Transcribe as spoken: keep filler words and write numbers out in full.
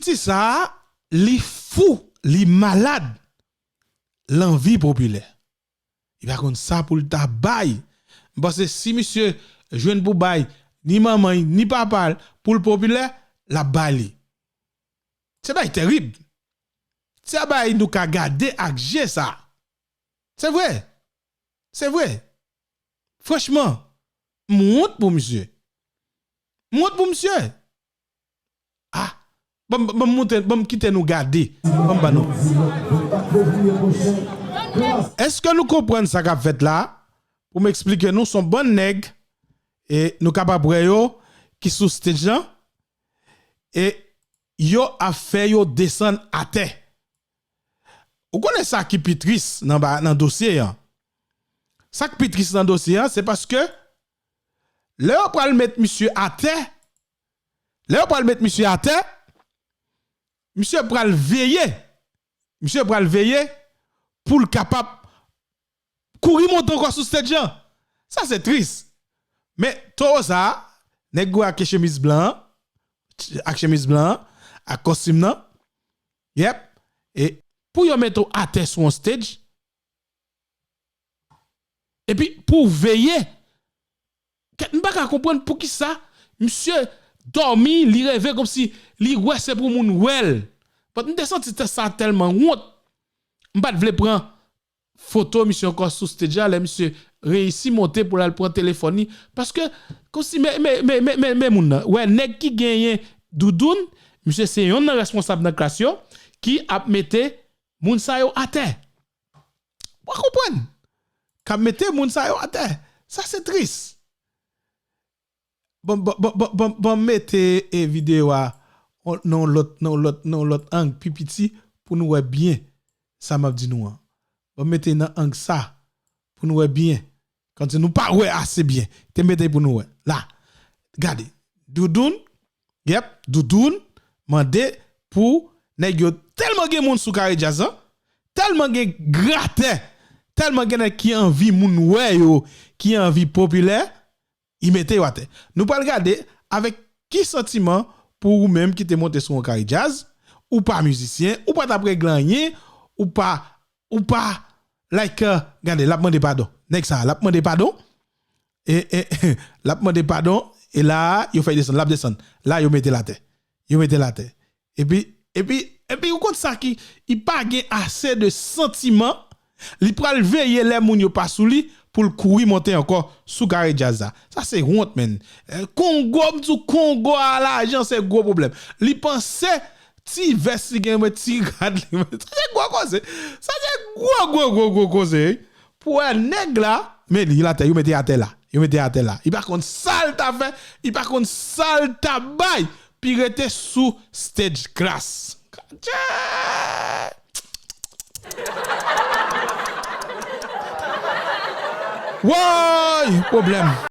Ti sa a, li fou, li malad. Lanvi popilè. Li pa konn sa pou l ta bay. M panse si misye jwenn pou bay ni manman l, ni papa l, pou l popilè, l ap bay li. Se bagay terib. Se bagay nou ka gade ak je sa. Se vre. Se vre. Franchman, m wont pou misye. M wont pou misye. Ah, ban m, ban m montre, ban m kite nou gade. Ban m ba nou. Èske nou konprann sa k ap fèt la? Pou m eksplike nou, se yon bann nèg, e nou kapab wè yo, ki sou stage lan, e yo ap fè yo desann atè. Ou konnen sa ki pi tris nan ba-, nan dosye an? Sa k pi tris nan dosye an, se paske lè yo pral met misye atè, lè yo pral met misye atè, misye pral veye, misye pral veye pou l kapab kouri monte ankò sou stage lan. Sa se tris. Men towo sa a, nèg gwo ak chemiz blan an, ak chemiz blan an, ak kostim nan, yep, e pou yo mete w atè sou yon stage, epi pou w veye, kèt, m pa ka konprann poukisa misye dòmi, li reve kòmsi li wè se pou moun wè l. But m te santi sa tèlman wont. M pa t vle pran foto misye ankò sou stage la, lè misye reyisi monte pou l al pran telefòn li. Paske, kòmsi, men, men, men, men, men, men moun nan. Wè, nèg ki genyen doudoun, misye se yonn nan responsab nan klas yo, ki ap mete moun sa yo atè. W a konprann? K ap mete moun sa yo atè. Sa se tris. Bon, bon, bon, bon, bon, bon, mete, e, videyo a on, nan yon lòt, nan yon lòt, nan yon lòt ang pi piti pou nou wè byen sa m ap di nou an. Bon, mete nan ang sa pou nou wè byen. Kòmsi nou pa wè ase byen. Te mete pou nou wè. La. Gade. Doudoun. Yep. Doudoun. Mande pou nèg yo tèlman gen moun sou kare djaz lan. Tèlman gen gratè. Tèlman gen nèg ki anvi moun wè yo. Ki anvi popilè. Li mete yo atè. Nou pral gade avèk ki santiman pou ou menm ki te monte sou yon kare djaz, ou pa mizisyen, ou pa t ap regle anyen, ou pa, ou pa, like, euh, gade, l ap mande padon. Nèg sa a, l ap mande padon. E, e, l ap mande padon. E la, yo fè l desann, l ap desann. La, yo mete l atè. Yo mete l atè. Epi, epi, epi, ou konn sa ki, li pa gen ase de santiman, li pral veye lè moun yo pa sou li pou l kouri monte ankò sou kare djaz la. Sa se wont, menn. Eh, Kongo, m di w, Kongo a lajan se gwo pwoblèm. Li panse ti vès li gen, men ti rad li, men sa se gwo koze. Sa se gwo, gwo, gwo, gwo koze, wi. Pou wè nèg la, men li, l atè, yo mete atè la. Yo mete atè la. Li pa konn sa l ta fè, li pa konn sa l ta bay. Pi rete sou stage class. Woy, pwoblèm.